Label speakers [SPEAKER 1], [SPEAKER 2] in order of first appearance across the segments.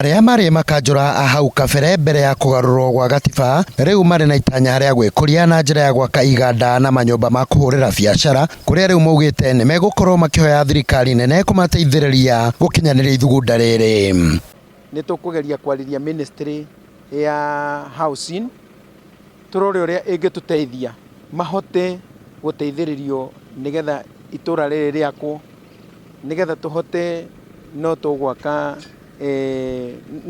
[SPEAKER 1] Arĩa marĩ makanjũra a hau kabere mbere ya kũgarũrwo gwa gatiba rĩu marĩ na itanya rĩa gwĩkũria na njĩra ya gwaka iganda na manyũmba ma kũhũrĩra biacara kũrĩa rĩu maugĩte nĩ megũkorwo makĩhoya thirikari nene kũmateithĩrĩria gũkinyanĩria ithugunda rĩrĩ.
[SPEAKER 2] Nĩ tũkũgeria kwarĩria ministry ya housing tũrore ũrĩa ĩngĩtũteithia mahote gũteithĩrĩrio nĩgetha itũra rĩrĩ rĩakwo nĩgetha tũhote no tũgwaka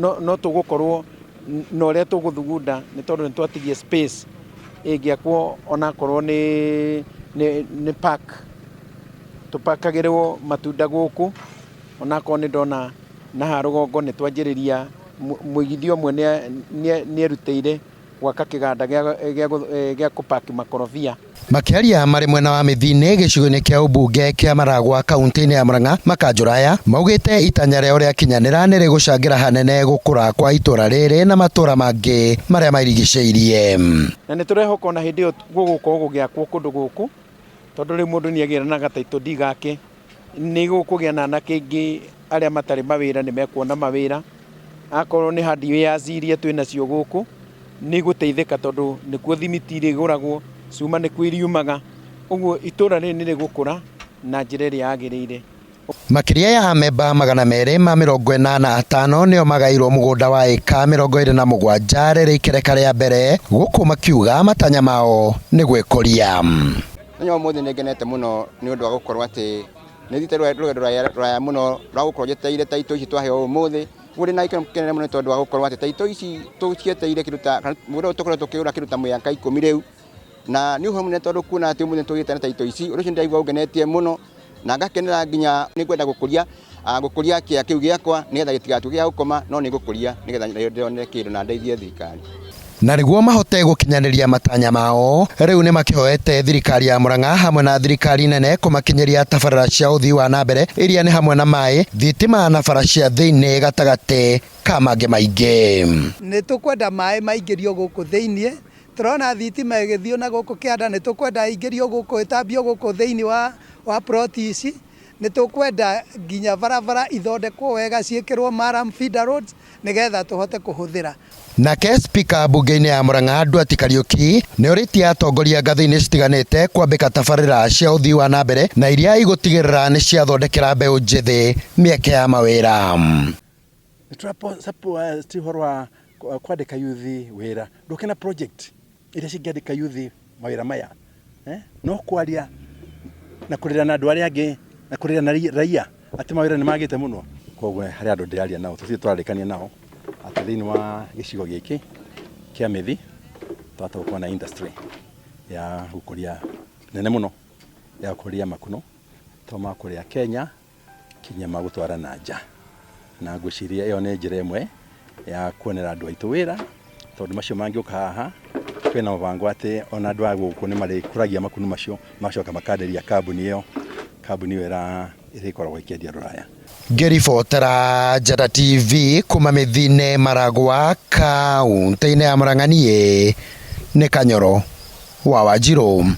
[SPEAKER 2] no tũgũkorwo na ũrĩa tũgũthugunda nĩ tondũ nĩ twatigia space ĩngĩakwo onakorwo nĩ park, tũpakagĩrwo matunda gũkũ, onakorwo nĩ ndona na haha rũgongo nĩ twanjĩrĩria mũigithia ũmwe nĩ erutĩire gwaka kĩganda gĩa kũ pack makorobia.
[SPEAKER 1] Makĩaria marĩ mwena wa Mĩthiinĩ gĩcigo-inĩ kĩa ũmbunge kĩa Maragwa kaunti-inĩ ya Murang'a, makanjũra aya maugĩte itanya rĩao rĩakinyanĩra nĩ rĩgũcangĩra hanene gũkũra kwa itũra rĩrĩ na matũra mangĩ marĩa marigicĩirie.
[SPEAKER 2] Na nĩ tũrehoka ona hĩndĩ ĩyo gũgũkorwo gũgĩakwo kũndũ gũkũ, tondũ rĩu mũndũ nĩ agĩra na ga title deed gake, Nĩ gũkũgĩa na anake aingĩ arĩa matarĩ mawĩra nĩ mekuona mawĩra, akorwo nĩ hardwares iria twĩ nacio gũkũ, nĩ igũteithĩka tondũ nĩkuo thimiti irĩgũragwo, cuma nĩkuo iriumaga, ũguo itũra rĩrĩ nĩ rĩgũkũra na njĩra ĩrĩa yagĩrĩire.
[SPEAKER 1] Makĩria ya amemba 285 nĩo magaĩirwo mũgũnda wa ĩka 27 rĩrĩ ikereka rĩa mbere gũkũ makiuga matanya mao nĩ gwĩkũria.
[SPEAKER 3] Mũthenya wa ũmũthĩ nĩ ngenete mũno nĩ ũndũ wa gũkorwo atĩ nĩ thiĩte rũgendo rũraya mũno rwa gũkorwo njetereire taitũ ici twaheo ũmũthĩ. Ũguo ndĩna gĩkeno kĩnene mũno nĩ tondũ wa gũkorwo atĩ taitũ ici tũcietereire kĩndũ ta, mũgũnda ũyũ tũkoretwo tũkĩgũra kĩndũ ta mĩaka ikũmi rĩu. Na nĩ ũhoro mũnene tondũ kuona atĩ ũmũthĩ nĩ tũgĩte na taitũ ici, ũndũ ũcio nĩ ndĩraigua ũngenetie mũno na ngakenera nginya nĩ ngwenda gũkũria gũkũria kĩea kĩu gĩakwa nĩgetha gĩtigatuĩke gĩa gũkoma no nĩ ngũkũria nĩgetha ndĩyonere kĩndũ na ndeithie thirikari.
[SPEAKER 1] Na nĩguo mahote gũkinyanĩria matanya mao, rĩu nĩ makĩhoete thirikari ya Murang'a hamwe na thirikari nene kũmakinyĩria tabarĩra cia ũthii wa na mbere iria nĩ hamwe na maĩ, thitima na bara cia thĩinĩ gatagatĩ ka mangĩ maingĩ.
[SPEAKER 4] Nĩ tũkwenda maĩ maingĩrio gũkũ thĩinĩ, tũrona thitima ĩgĩthiĩ na gũkũ kĩanda, nĩ tũkwenda ĩingĩrio gũkũ ĩtambio gũkũ thĩinĩ wa plot ici. Nĩ tũkwenda nginya barabara ithondekwo wega ciĩkĩrwo murram feeder roads nĩgetha tũhote kũhũthĩra.
[SPEAKER 1] Nake Spika mbunge-inĩ ya Murang'a Nduati Kariuki nĩ orĩtie atongoria ngathĩ-inĩ citiganĩte kwambĩka tabarĩra cia ũthii wa na mbere na iria igũtigĩrĩra nĩ ciathondekera mbeũ njĩthĩ mĩeke ya mawĩra.
[SPEAKER 5] Nĩ tũra ũhoro wa kwandĩka yuthi wĩra, ndũke na project iria cingĩandĩka yuthi mawĩra maya eh? No kwaria na kũrĩra na andũ arĩa angĩ na kũrĩra na raia atĩ mawĩra nĩ magĩte mũno. Koguo harĩ andũ ndĩraria nao, tũtirĩ tũrarĩkania nao atĩ thĩinĩ wa gĩcigo gĩkĩ kĩa Mĩthi twahota gũkorwo na industry ya gũkũria nene mũno ya gũkũria makuno to ma kũrĩa Kenya kinya ma gũtwara na nja. Na ngwĩciria ĩyo nĩ njĩra ĩmwe ya kuonera andũ aitũ wĩra, tondũ macio mangĩũka haha, twĩna mũbango atĩ ona andũ a gũkũ nĩ marĩkũragia makunu macio, magacoka makenderia kambuni ĩyo, kambuni ĩyo ĩrĩkoragwo ĩkĩendia rũraya.
[SPEAKER 1] Ngĩribotera Njata TV kuma Mĩthiinĩ Maragwa, kaũntĩ-inĩ ya Murang'a, niĩ nĩ Kanyoro wa Wanjirũ.